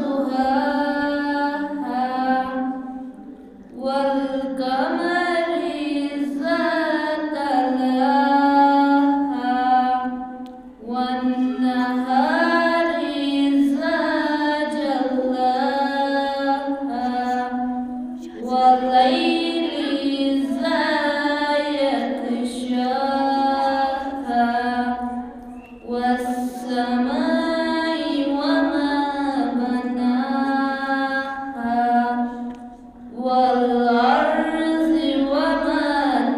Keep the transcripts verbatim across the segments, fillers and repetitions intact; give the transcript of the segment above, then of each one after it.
ضحاها والقمر إذا تلاها والنهار إذا جلاها والليل إذا يغشاها والسماء وما بناها والأرض وما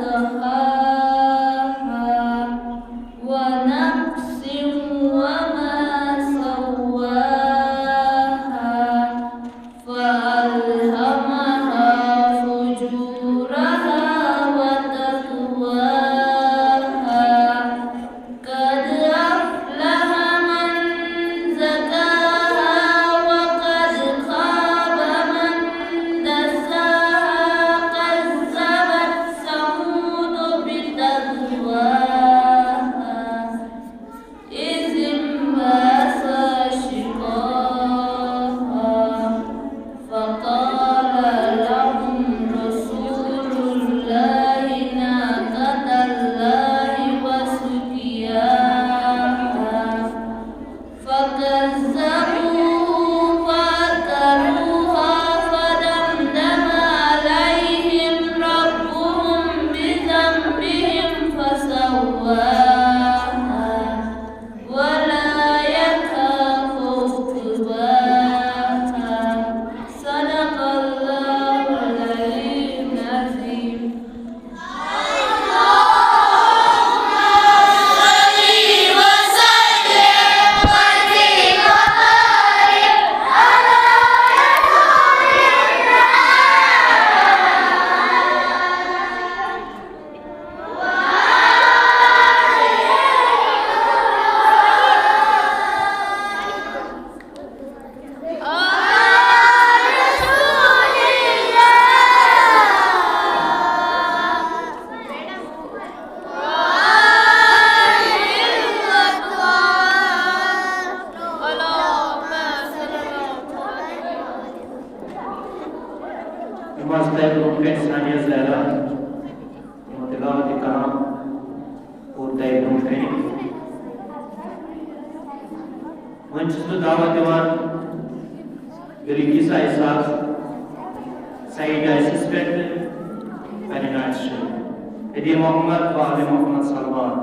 طحاها ونفس وما سواها فألهمها فجورها وتقواها قد أفلح من زكاها وقد خاب من دساها كذبت ثمود بطغواها إذ انبعث أشقاها فقال لهم رسول الله ناقة الله وسقياها فكذبوه فعقروها فدمدم عليهم ربهم بذنبهم فسواها ولا يخاف عقباها. صدق الله العلي العظيم. نماز تۄہہِ برونٛہہ کنہِ ثانیہ زہرا تِمو تلاوت کلام کوٚر تۄہہِ برونٛہہ کنہِ۔ وۄنۍ چھُس بہٕ دعوت دِوان بلقیس آیہِ صاحب سعید ڈائسس پٮ۪ٹھ پنٕنۍ نعت شروع۔ ہدی محمد و آل محمد صلوات۔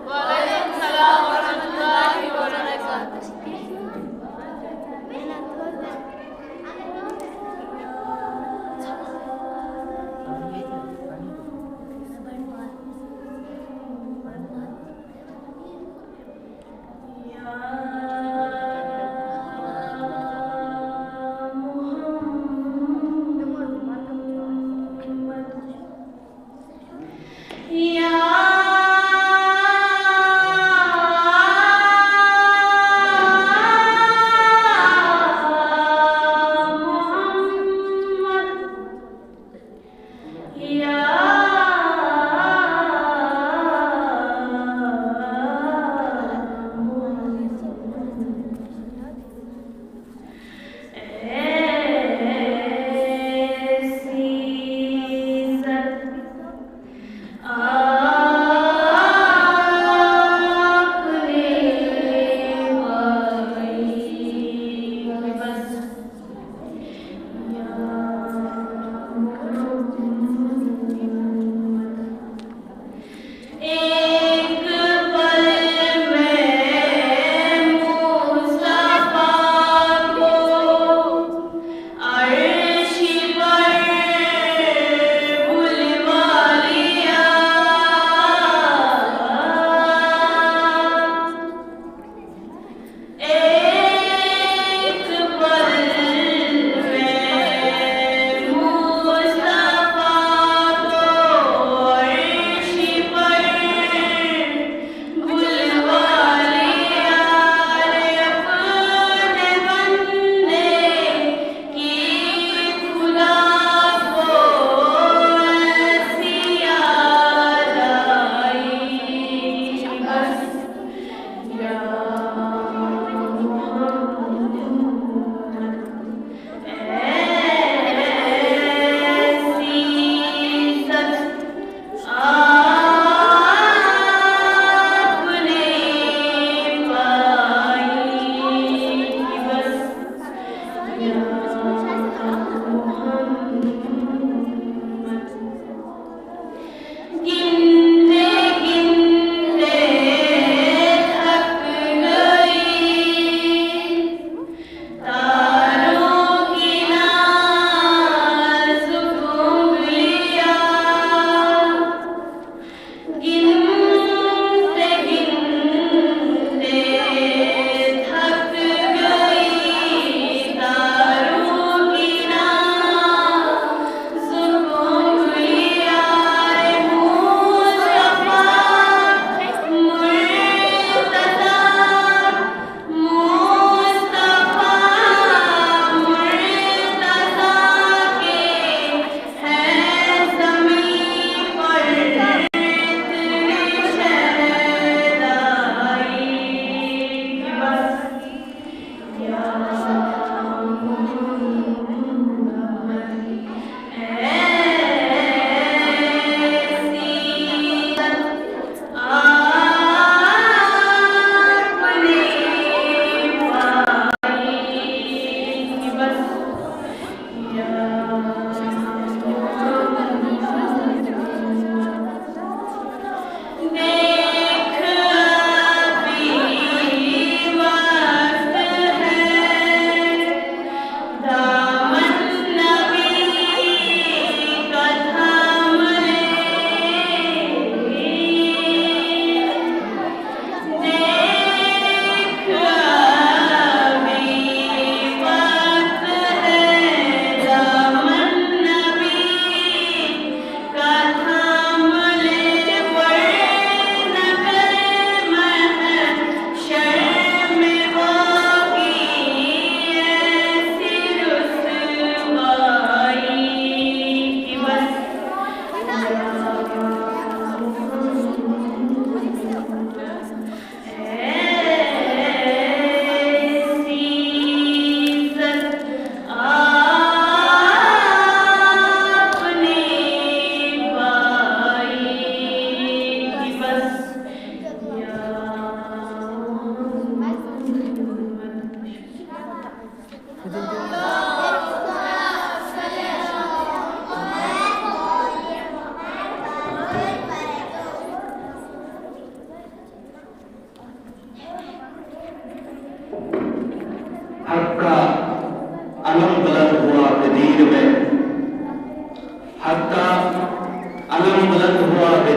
وعلیکم السلام ورحمۃ اللہ وبرکاتہ۔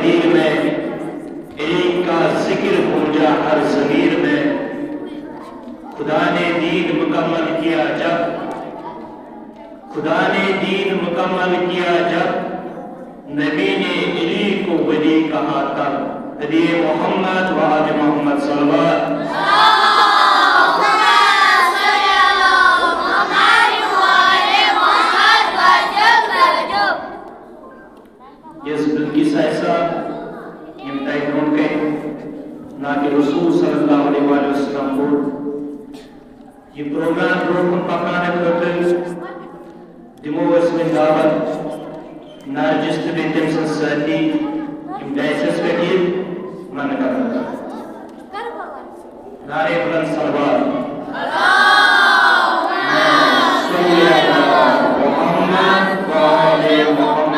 تقدیر میں، علی کا ذکر گونجا ہر ضمیر میں۔ خدا نے دین مکمل کیا جب، خدا نے دین مکمل کیا جب، نبی نے علی کو ولی کہا تب۔ ہدی محمد و آل محمد صلوات۔ یس بلقیس صاحب، یم تۄہہِ برونٛٹھ کنہِ نعتِ رسول صلی اللہ علیہ وآلہ وسلم پوٚر۔ یہ پروگرام برونٛہہ کُن پکناونہٕ خٲطرٕ دِمو أسۍ وۄنۍ دعوت نرجس تہٕ بیٚیہِ تٔمۍ سٕنٛز سٲتھی، یم ڈیسس پٮ۪ٹھ یِن منعقد کرنہٕ۔ نعرہ بلند صلوات۔ صلی علی محمد و آل محمد۔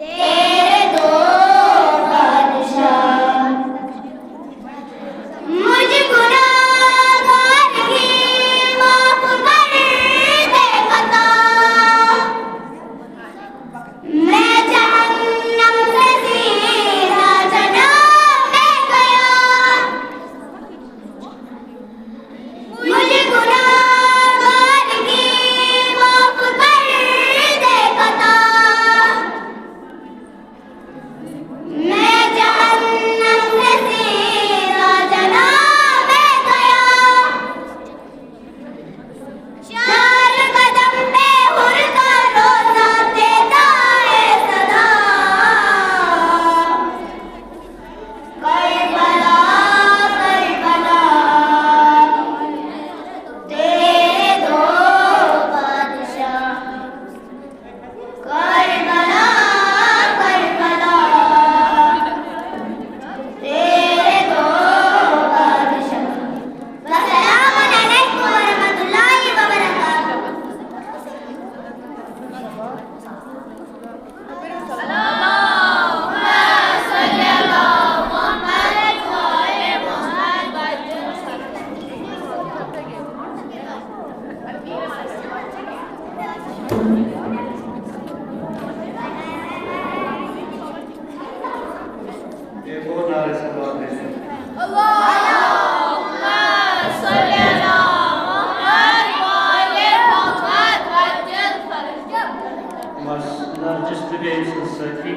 تیرے دو بادشاہ، مجھ گناہگار کی معاف کر دے خطا۔ میں جہنم سے سیدھا جناب میں گیا۔ مجھ گناہگار کی معاف کر دے خطا۔ میں جہنم سے سیدھا جناب میں گیا۔ چار قدم پہ ہر کا روزہ دیتا ہے صدا۔ کربلا، کربلا، تیرے دو بادشاہ۔ کربلا، کربلا، تیرے دو بادشاہ۔ والسلام علیکم ورحمۃ اللہ وبرکاتہ۔ ایک اور نعرہ صلوات دے دیں۔ بس نرجس تہٕ بیٚیہِ أمۍ سٕنٛز سٲتھی۔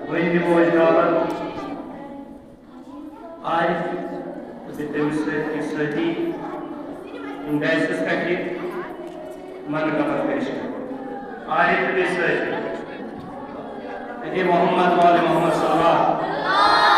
وۄنۍ دِمو أسۍ دعوت عارف تہٕ تٔمِس سۭتۍ سۭتی یِم ڈایسَس پٮ۪ٹھ یہِ منقبت پیش کرن۔ عارف تہٕ بیٚیہِ سۭتۍ أتی محمد وآل محمد صلوات۔